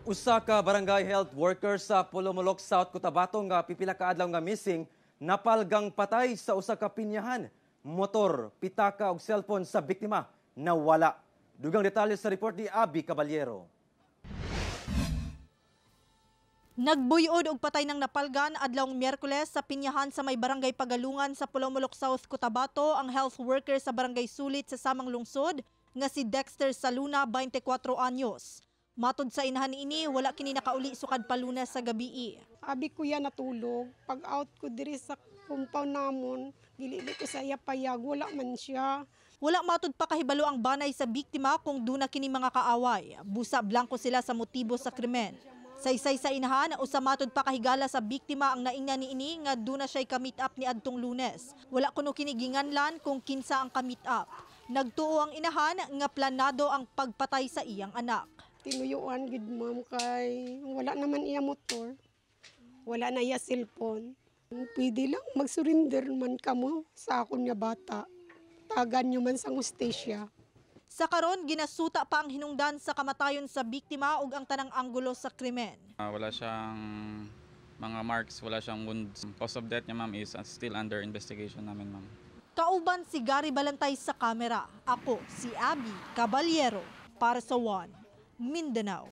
Usa ka barangay health worker sa Polomolok, South Cotabato nga pipila ka adlaw nga missing, napalgang patay sa usa ka pinyahan. Motor, pitaka ug cellphone sa biktima nawala. Dugang detalye sa report ni Abby Caballero. Nagbuyod og patay ng napalgan adlawng Miyerkules sa pinyahan sa may Barangay Pagalungan sa Polomolok, South Cotabato ang health worker sa Barangay Sulit sa samang lungsod nga si Dexter Saluna, 24 anyos. Matod sa inahan niini, wala kini nakauli sukad pa Lunes sa gabii. Abi ko yan natulog. Pag out ko diri sa compound namon, dili ko sa iya payag, wala man siya. Wala matud pa kahibalo ang banay sa biktima kung duna kini mga kaaway. Busa blanko sila sa motibo sa krimen. Saysay sa inahan, usa matud pa kahigala sa biktima ang naingnan niini nga duna siya'y ka-meet up ni adtong Lunes. Wala kuno kini ginganlan kung kinsa ang ka-meet up. Nagtuo ang inahan nga planado ang pagpatay sa iyang anak. Tinuyuan gid, ma'am, kay wala naman iya motor. Wala na iya cellphone. Pwede lang magsurrender man kamo sa akon nga bata. Tagan nyo man sa hustisya. Sa karon, ginasuta pa ang hinungdan sa kamatayon sa biktima ug ang tanang anggulo sa krimen. Wala siyang mga marks, wala siyang wounds. Cause of death niya, ma'am, is still under investigation namin, ma'am. Kauban si Gary Balantay sa kamera. Ako si Abby Caballero para sa One Mindanao.